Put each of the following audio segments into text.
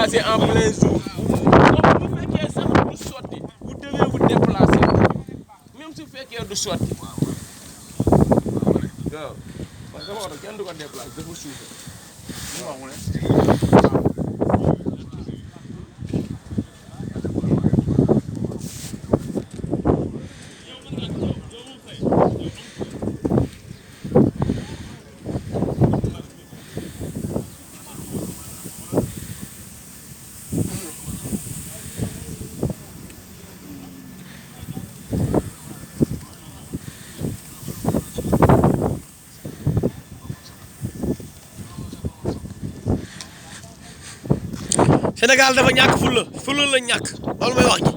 déplacer en plein jour donc bu fekkee sax du sotti vous devez vous déplacer même su fekkee du sotti waaw parce que oto kenn du ko déplacer dafa suufe ñu wax mu ne Sénégal dafa ñàkk fulla la ñàkk loolu mooy wax ji.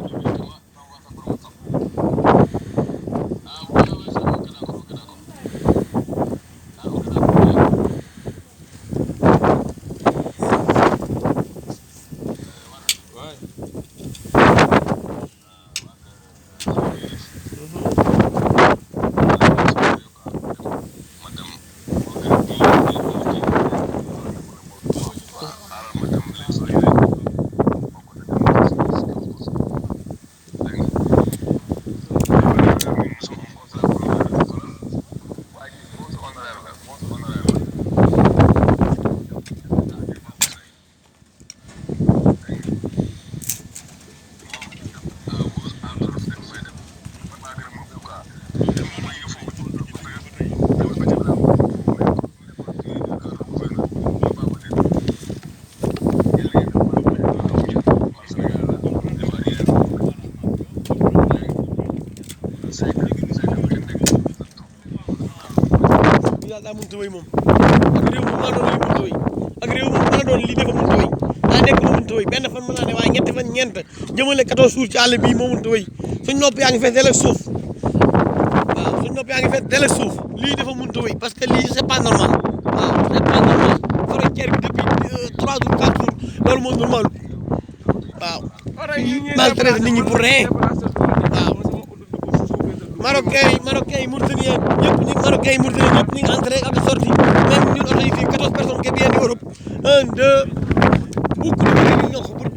daa mënut a wéy moom ak réew moom maa doon lii mënut a wéy ak réew moom maa doon lii dafa mënut a wéy daa nekk lu mënut a wéy benn fan mën naa ne waaye ñetti fan ñeent jëmale 14 jours ci àll bii moo mënut a wéy suñ nopp yaa ngi fees del ak suuf waaw suñ nopp yaa ngi fees del ak suuf lii dafa mënut a wéy parce que lii c'est pas normal waaw c'est pas normal frontière bi depuis 3 jours 4 jours loolu moo normal waaw maltraité nit ñi pour rien waaw Marocains yi Mauritaniens ñëpp Marocains yi Mauritaniens ñëpp ñu ngi entré ak sorti même ñun oto yi fii 14 personnes qui viennent d'Europe 1 2 beaucoup de ñoo ko pour